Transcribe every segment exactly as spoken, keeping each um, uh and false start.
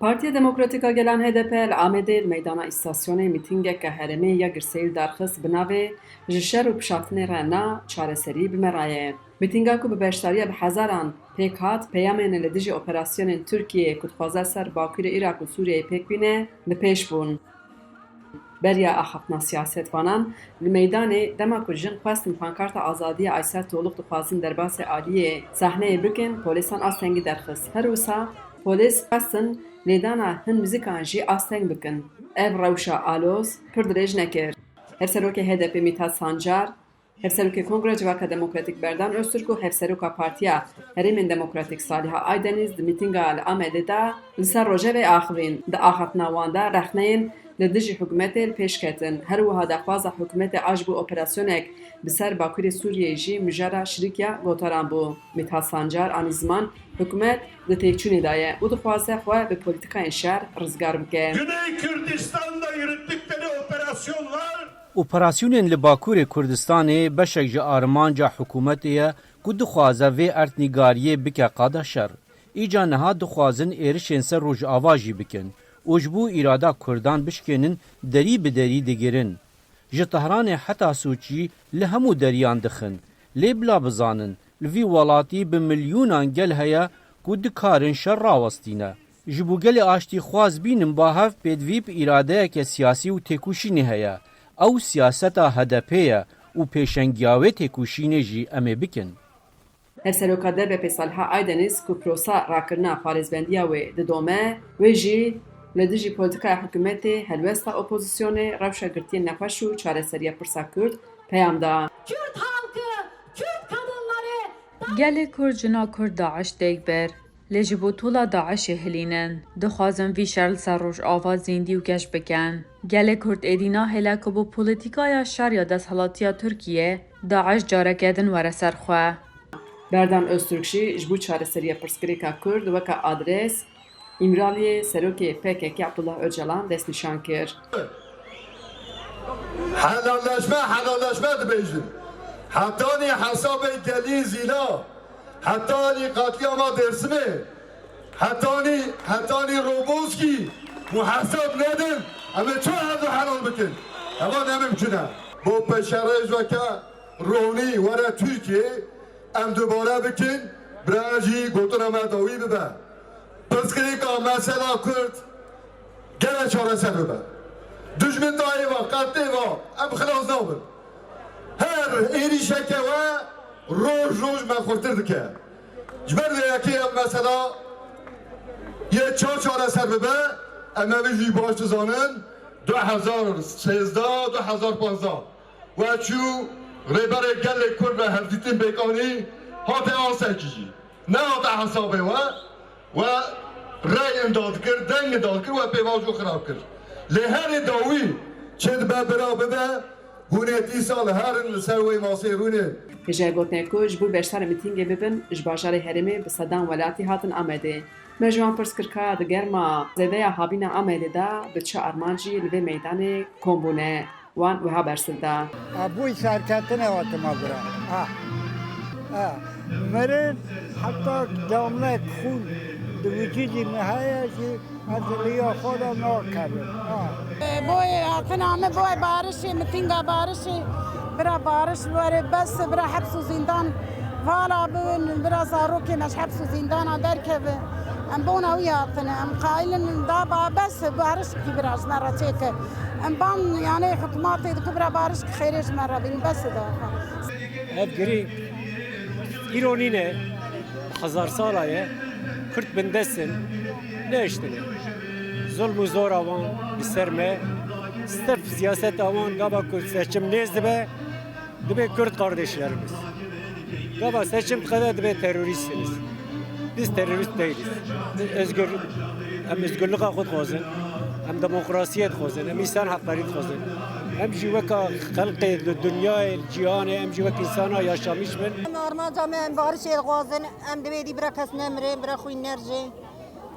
Partiya Demokratîk a Gelan H D P li Amedê li meydana îstasyonê mîtîngeke herêmê ya girseyî li dar xist bi navê Ji şer û pişaftinê re na, çareserî bi me re ye. Mîtînga ku bi beşdariya bi hezaran pêk hat, peyamên li dijî operasyonên Tirkiyeyê ku dixwaze ser Bakurê Iraq û Sûriyeyê pêk bîne, li pêş bûn. Beriya axaftina siyasetvanan li meydanê, dema ku jin xwestin pankarta Azadiya Aysel Toluk dixwazin derbasê aliyê sahneyê bikin, polîsan astengî derxist. Her wisa polîs xwestin lêdana hin muzîkan jî asteng bikin. Ev rewşa aloz pir dirêj nekir. Hevserokê H D P Mithat Sancar, Hevserokê Kongra Civaka Demokratîk Berdan Öztürk û Hevseroka Partiya Herêmên Demokratîk Saliha Aydeniz di mîtînga li Amedê de li ser rojevê axivîn. Di axaftina wan de rexneyên li dijî hikûmetê li pêş ketin. Her wiha daxwaza hikûmetê a ji bo operasyonek bi ser Bakurê Sûriyeyê jî mijara şirîk ya gotaran bû. Mithat Sancar anî ziman, hikûmet di têkçûnê de ye û dixwaze xwe bi polîtîkayên şer rizgar bike. Güney Kürdistan'da yürüttükleri operasyonlar Operasyonên li Bakurê Kurdistanê beşek ji armanca hikûmetê ye ku dixwaze vê erdnîgariyê bike qada şer. Îca niha dixwazin êrişên ser Rojava jî bikin û ji bo îrada Kurdan bişkênin derî bi derî digirin. Ji Tehranê heta Soçî li hemû deriyan dixin. Lê bila bizanin, li vî welatî bi milyûnan gel heye ku dikarin şer rawestîne. Ji bo gelê aştîxwaz bînin ba hev pêdivî bi îradeyeke siyasî û têkoşînê heye. Ew siyaseta H D P ye û pêşengiya wê têkoşînê jî em ê bikin. Hevseroka D B P Saliha Aydeniz ku prosa rakirina parêzbendiya wê didome, wê jî li dijî polîtîkaya hikûmetê, helwesta opozisyonê, rewşa girtiyên nexweş û çareseriya pirsa Kurd peyam da. Kürt halkı, Kürt kadınları Gelê Kurd, jina Kurd DAIŞ têk bir. Lê ji bo tola DAIŞê hilînin, dixwazin vî şer li ser Rojava zîndî û geş bikin. Gelê Kurd êdî nahêle ku bi polîtîkaya şer ya desthilatiya Tirkiyê, DAIŞ careke din were ser xwe. Berdan Öztürk jî ji bo çareseriya pirsgirêka Kurd weke adres Îmraliyê serokê P K K Abdullah Ocalan destnîşan kir. Helalleşme, helalleşme dibêjin. Hetanî hesabê gelî Zîla, hetanî qatliyama Dêrsimê, hetanî, hetanî Roboskî muheseb nedin, em ê çi helal bikin? Eva ne mimkun e. Bo peşerêj weke ronî were Tirkiyê, em dubare bikin, bira jî gotina me dawî bibe. Pirsgirêka mesela Kurd gere çareser bibe. Dijmin dayê va, qetê va, em xilas nabin. Her êrîşeke we roj roj me xurtir dike. Ji ber vê yekê em mesela yê ça çareser bibe, em ev jî baş dizanin, du hezar sêzdeh, du hezar panzdeh. We çû Rêberê Gelê Kurd ve Hevdîtin Bêkanî hate Asekî jî. Nehate hesabê we, we rey inda dikir, deng inda dikir, we pêvajo xirab kir. Lê herê dawî çi dibe bira bibe, hûn ê dîsa li herin li ser wê masê rûnê. Hêjayê gotinê ku ji bo beşdarê mîtîngê bibin, ji bajarê herêmê bi sedan welatî hatin Amedê. Me ji wan pirs kir ka di germa zêdeya havîna Amedê de bi çi armancî li vê meydanê kom bûne. Wan wiha bersiv da. A, bûy serketine hatime bira. A, a. Mirin heta damlek xûn di wicûdî min heye jî ez li ya xwe de nakevim. A. Boyê hatina min boyê barişê, mitînga barişê. Bira bariş were bes, bira heps û zîndan vala bibin, bira zarokê me ji heps û zîndana derkeve. Em bona wî hatine. Em qaîlin da ba bes, barişkî bira ji me re çêke. Em ban, yanê hikûmatê diku bira barişkî xêrê ji me re bîn, bes e da. Ev girî îro nîne, hezar sala ye. Kurd bindest in, nehiştine. Zulm û zora wan li ser me, stef siyaseta wan gava ku seçim nêz dibe, dibe Kurd kardeşlerimiz. Gava seçim diqede dibe teröristiniz. Biz terörist değiliz. Biz özgür, em özgürlüka xwe dixwazin, em demokrasiyê dixwazin, em insan haklarî dixwazin. Em jî weka xelqê li dinyayê, li cîhanê, em jî wek insana yaşamîş bin. Em armanca me em barişê dixwazin, em divê dî bira kes nemire, bira xwîn nerje.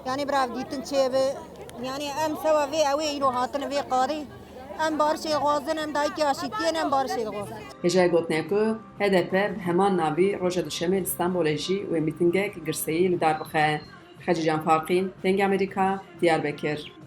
Yanî bira ev dîtin çêbe. Yanî em sewa vê ew ê îro hatine vê qarî. Em barişê dixwazin, em dayikê aşîtiyê ne, em barişê dixwazin. Hêjayê gotinê ku H D P bi heman navî roja Duşemê li Stenbolê jî wê mîtîngek girseyî li dar bixe. Xecîcan Farqîn, Dengê Amerîka, Diyarbekir.